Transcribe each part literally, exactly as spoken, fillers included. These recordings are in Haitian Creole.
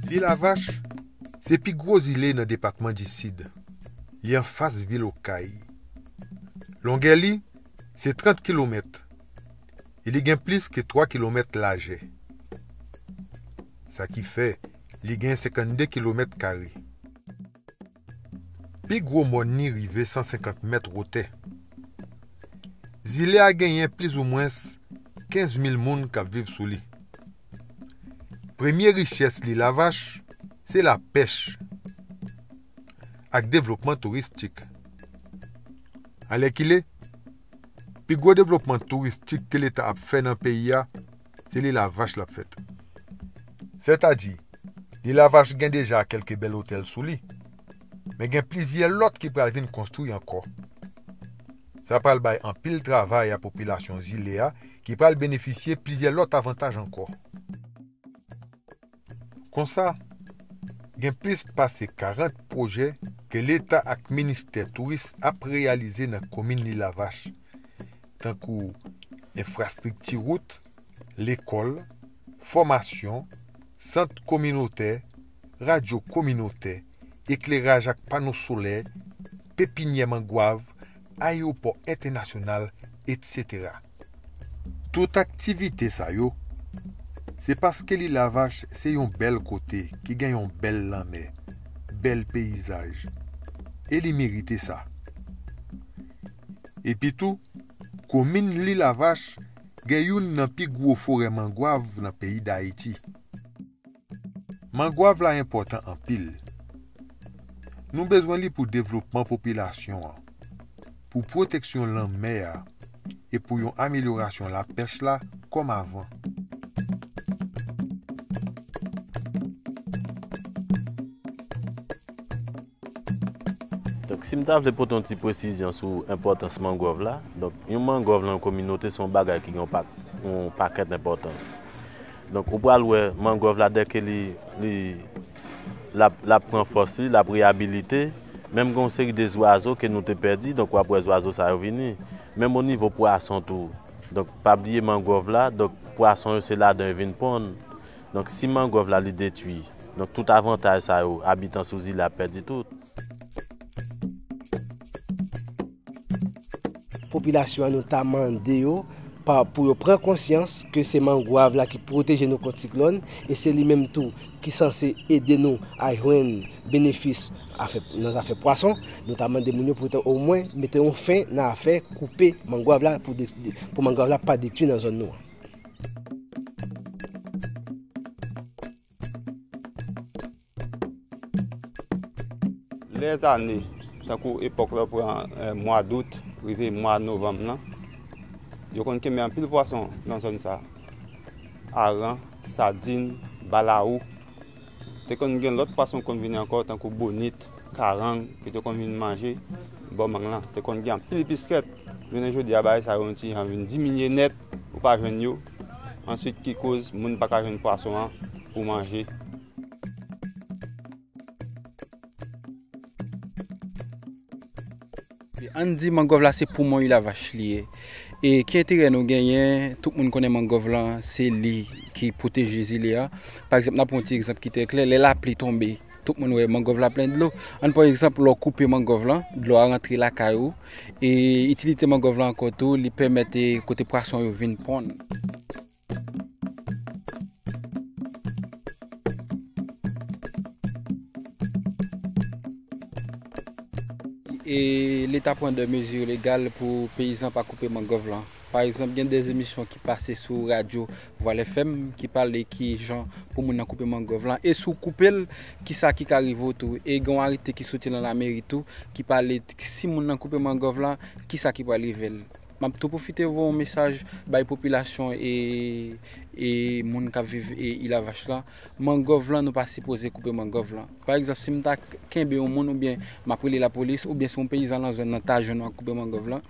Lilavach se pi gwo zile nan depatman Disid. Li anfas vil Okay. Longè li se trant kilomèt e li gen plis ke twa kilomèt lajè. Sa ki fè li gen senkannde kilomèt kare. Pi gwo mòn li rive san senkant mèt wotè. Zile a genyen plizoumwens kenz mil moun k ap viv sou li. Premye richès Lilavach se lapèch ak devlopman touristik. Alèkile, pi gwo devlopman touristik ke Leta ap fè nan peyi a, se Lilavach l ap fèt. Sètadi, Lilavach gen deja kèlke bèl otèl sou li, men gen plizyè lòt ki pral vin konstwi ankò. Sa pral bay anpil travay a popilasyon zile a ki pral benefisye plizyè lòt avantaj ankò. Konsa, gen plis pase karant pwojè ke Leta ak Ministè Touris ap reyalize nan komin Lilavach, tankou enfrastrikti wout, lekòl, fòmasyon, sant kominotè, radyo kominotè, ekleraj ak pano solè, pepinyè mangwav, ayewopò entènasyonal, etsetera. Tout aktivite sa yo, se paske Lilavach se yon bèl kote ki gen yon bèl lanmè, bèl peyizaj, e li merite sa. Epitou, komin Lilavach gen youn nan pi gwo forè mangwav nan peyi Dayiti. Mangwav la enpòtan anpil. Nou bezwen li pou devlopman popilasyon an, pou pwoteksyon lanmè a e pou yon amelyorasyon lapèch la kòm avan. Donk, si m ta vle pote yon ti presizyon sou enpòtans mangwòv la, donk, yon mangwòv nan yon kominote se yon bagay ki gen yon pa, yon pakèt enpòtans. Donk, ou pral wè mangwòv la, dèke li, li, l ap, l ap pran fòs li, l ap reyabilite. Menm gen yon seri de zwazo ke nou te pèdi, donk, w ap wè zwazo sa yo vini. Menm o nivo pwason tou. Donk, pa bliye mangwòv la, donk, pwason yo se ladan yo vin ponn. Donk, si mangwòv la li detwi, donk, tout avantaj sa yo, abitan sou zile a ap pèdi tout. Popilasyon an, nou ta mande yo pa, pou yo pran konsyans ke se mangwav la ki pwoteje nou kont siklòn, e se li menm tou ki sanse ede nou a jwenn benefis afè, nan zafè pwason. Nou ta mande moun yo pou te omwen mete yon fen nan afè koupe mangwav la pou, pou mangwav la pa detwi nan zòn nou an. Lèzane, tankou epòk la pran mwa dout rive mwa novanm nan, yo konn kenbe anpil pwason nan zòn sa. Aran, sadin, balawou. Te konn gen lòt pwason konn vini ankò tankou bonit, karang ki te konn vin manje bò mang lan. Te konn gen anpil piskèt. Jounen jodi a bagay sa yo yon ti jan vin diminye nèt, ou pa jwenn yo. Answit ki koz moun pa ka jwenn pwason an pou manje. Ann di mangwòv la se poumon Ilavach li ye. E ki enterè nou genyen? Tout moun konnen mangwòv lan se li ki pwoteje zile a. Pa egzanp, n ap pran yon ti egzanp ki trè klè, lè lapli tonbe, tout moun wè mangwòv la plen dlo. Ann pran egzanp, lè w koupe mangwòv lan, dlo a rantre lakay ou. E itilite mangwòv lan ankò tou, li pèmèt kote pwason yo vin ponn. E Leta pran de mezi legal pou peyizan pa koupe mangwòv lan. Pa egzanp, gen de emisyon ki pase sou radyo Vwal F M ki pale ki jan pou moun nan koupe mangwòv lan. E si w koupe l, kisa ki ka rive w tou? E gen yon arete ki soti nan lameri tou ki pale si moun nan koupe mangwòv lan, kisa ki pral rive l? M ap tou pwofite voye yon mesaj bay popilasyon e, e moun k ap viv e Ilavach lan. Mangwòv lan, nou pa sipoze koupe mangwòv lan. Pa egzanp, si m ta kenbe yon moun oubyen m ap rele lapolis, oubyen si yon peyizan nan zòn nan ta jwenn w ap koupe mangwòv lan,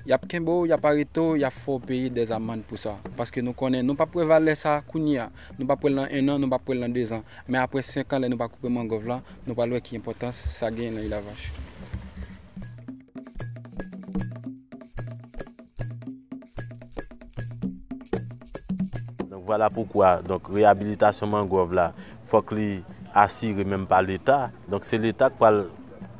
y ap kenbe w, y ap arete w, y ap fè w peye dèzamann pou sa. Paske nou konnen, nou p ap wè valè sa kounye a. Nou p ap wè l nan en an, nou p ap wè l nan dezan. Men apre senk an, lè nou pa koupe mangwòv lan, nou pral wè ki enpòtans sa genyen nan Ilavach. Vwala poukwa, donk, reyabilitasyon mangwòv la, fòk li asire menm pa Leta. Donk, se Leta k pral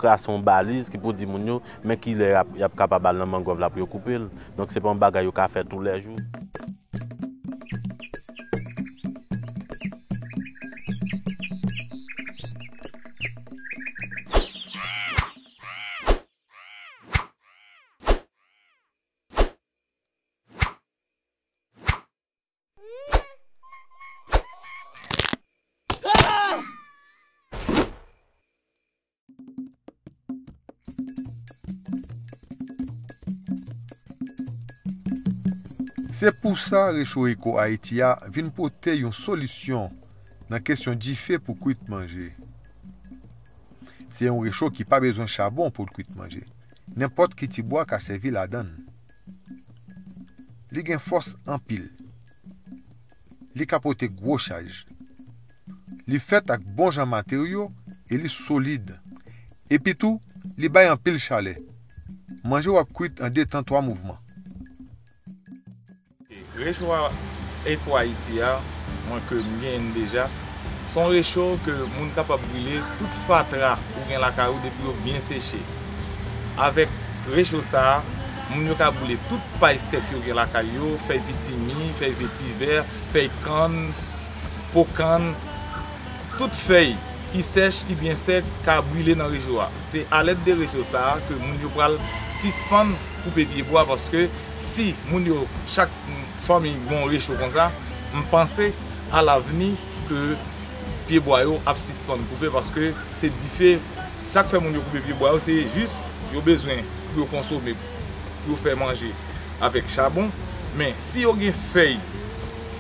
trase yon baliz ki pou di moun yo, men kilè y ap, y ap kapab al nan mangwòv la pou yo koupe l. Donk, se pa yon bagay yo ka fè toulèjou. Se pou sa Recho Eco Haïti a vin pote yon solisyon nan kesyon dife pou kwit manje. Se yon recho ki pa bezwen chabon pou l kwit manje. Nenpòt ki ti bwa ka sèvi ladan l. Li gen fòs anpil. Li ka pote gwo chaj. Li fèt ak bon jan materyo e li solid. Epitou, li bay anpil chalè. Manje w ap kwit an de tan twa mouvman. Recho a Eco Haïti a, mwen ke m genyen l deja, se yon recho ke moun kapab brile tout fatra ou gen lakay ou depi yo byen seche. Avèk recho sa a, moun yo ka brile tout pay sèk yo gen lakay yo, fèy pitimi, fèy vetivè, fèy kann, po kann, tout fèy ki sèch, ki byen sèk, ka brile nan recho a. Se alèd de recho sa a ke moun yo pral sispann koupe pyebwa, paske si moun yo, chak fanmi gen yon recho konsa, m panse alavni ke pyebwa yo ap sispann koupe, paske se dife, sa k fè moun yo koupe pyebwa yo, se jis yo bezwen pou yo konsome, pou yo fè manje avèk chabon. Men si yo gen fèy,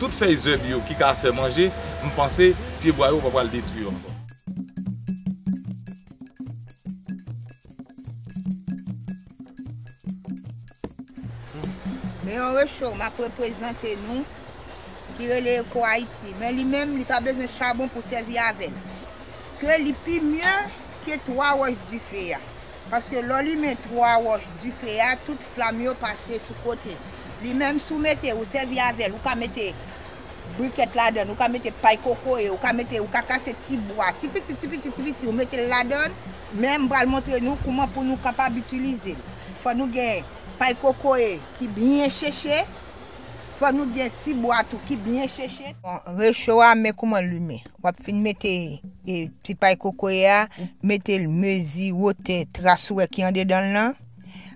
tout fèy zèb yo ki ka fè manje, m panse pyebwa yo pa pral detwi yo ankò. Gen yon recho m ap reprezante nou ki rele Eco Haïti, men li menm, li pa bezwen chabon pou sèvi avè l. Ke li pi mye ke twa wòch dife a. Paske lè w limen twa wòch dife a, tout flanm yo pase sou kote. Li menm, si w mete, ou sèvi avè l, ou ka mete brikèt ladan l, ou ka mete pay kokoye, ou ka mete, ou ka kase ti bwa, ti piti, ti piti, ti piti, ou mete l ladan l. Men m pral montre nou kouman pou nou kapab itilize l. Fò nou gen pay kokoye ki byen cheche, fò nou gen ti bwa tou ki byen cheche. Bon, recho a, men kouman l limen. W ap fin mete, e, ti pay kokoye a, mete l mezi wotè tras ou wè ki andedan l lan.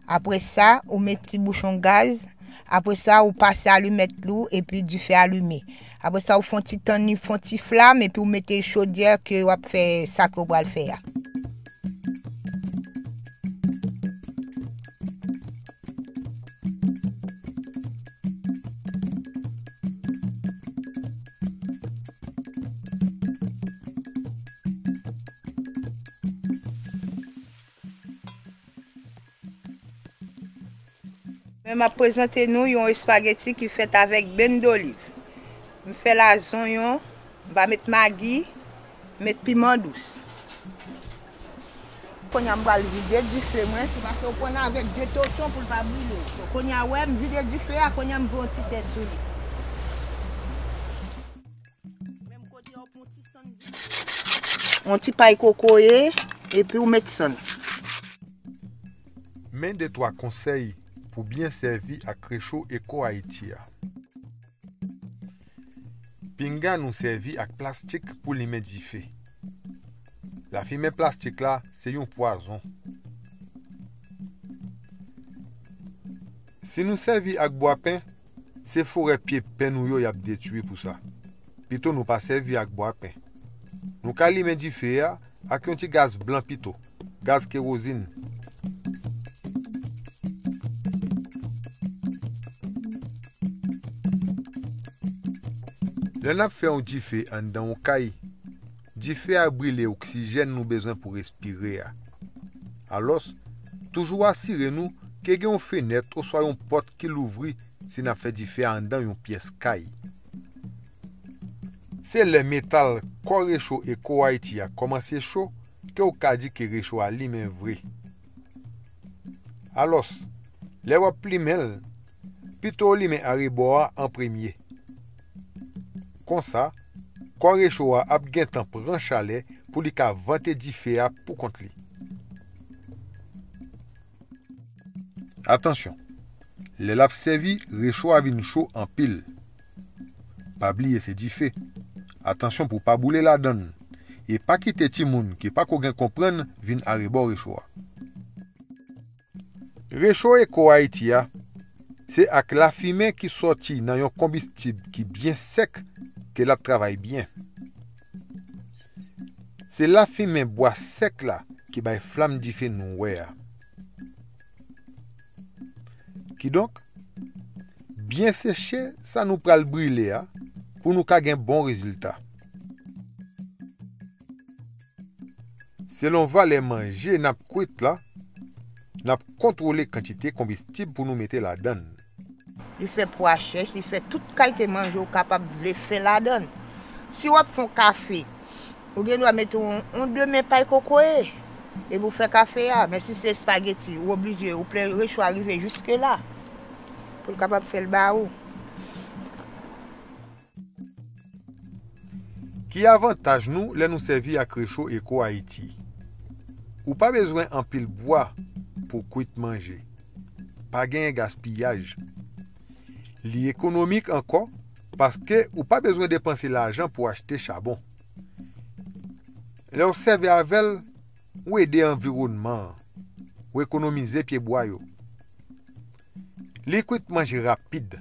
Apre sa, ou met ti bouchon gaz. Apre sa, ou pase alimèt ou epi dife a limen. Apre sa, ou fè yon ti tann li, fè yon ti flanm, epi ou mete chodyè ke w ap fè sa ke w pral fè a. Men m ap prezante nou yon espageti ki fèt avèk benn doliv. M fè la zonyon, m va met magi, met piman dous. Kounye a m pral vide dife mwen, se paske w pran l avèk de toton pou l pa brile w. So, kounye a, wè, m vide dife a, kounye a m voye yon ti tè sou li. Menm kote a, w pran yon ti sann, yon ti pay kokoye, epi w met sann. Men de twa konsèy pou byen sèvi ak recho Eco Haïti a. Pinga nou sèvi ak plastik pou limen dife. Lafimen plastik la se yon pwazon. Si nou sèvi ak bwapen, se forè pye pen nou yo y ap detwi pou sa. Pito nou pa sèvi ak bwapen. Nou ka limen dife a ak yon ti gaz blan pito, gaz kerozin. Lè n ap fè yon dife anndan yon kay, dife a brile oksijèn nou bezwen pou respire a. Alòs, toujou asire nou ke gen yon fenèt oswa yon pòt ki louvri si n ap fè dife a anndan yon pyès kay. Se lè metal kò recho Eco Haïti a kòmanse cho ke w ka di ke recho a limen vre. Alòs, lè w ap limen l, pito w limen arebò a an premye. Konsa, kò recho a ap gentan pran chalè pou li ka vante dife a pou kont li. Atansyon! Lè l ap sèvi, recho a vin cho anpil. Pa bliye se dife. Atansyon pou w pa boule ladan l. E pa kite timoun ki pa ko gen konprann vin arebò recho a. Recho Eco Haiti a, se ak lafimen ki sòti nan yon konbistib ki byen sèk ke l ap travay byen. Se lafimen bwa sèk la ki bay flanm dife nou wè a. Kidonk, byen seche sa nou pral brile a pou nou ka gen bon rezilta. Selon valè manje n ap kwit la, n ap kontwole kantite konbistib pou nou mete ladan l. Li fè pwa chèch, li fè tout kalite manje ou kapab vle fè ladan l. Si w ap fè yon kafe, ou gen dwa mete yon, yon de men pay kokoye epi w fè kafe a. Men si se espageti, ou oblije, ou plen recho a rive jiske la pou l kapab fè l ba ou. Ki avantaj nou lè nou sèvi ak recho Eco Haiti? Ou pa bezwen anpil bwa pou kwit manje. Pa genyen gaspiyaj. Li ekonomik ankò, paske ou pa bezwen depanse lajan pou achte chabon. Lè w sèvi avè l, ou ede anviwònman an, ou ekonomize pyebwa yo. Li kwit manje rapid.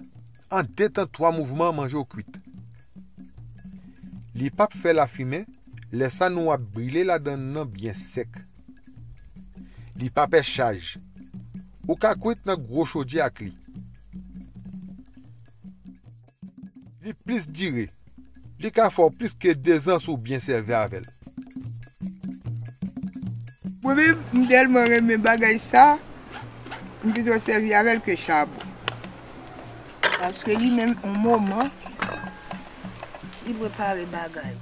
An de tan, twa mouvman, manje w kwit. Li p ap fè lafimen lè sa nou ap brile ladan l nan byen sèk. Li pa pè chaj. Ou ka kwit nan gwo chodyè ak li. Li plis dire. Li ka fè w plis ke dezan si w byen sèvi avè l. Mwen menm, m tèlman renmen bagay sa, m pito sèvi avè l ke chabon. Paske li menm, yon moman, li prepare bagay.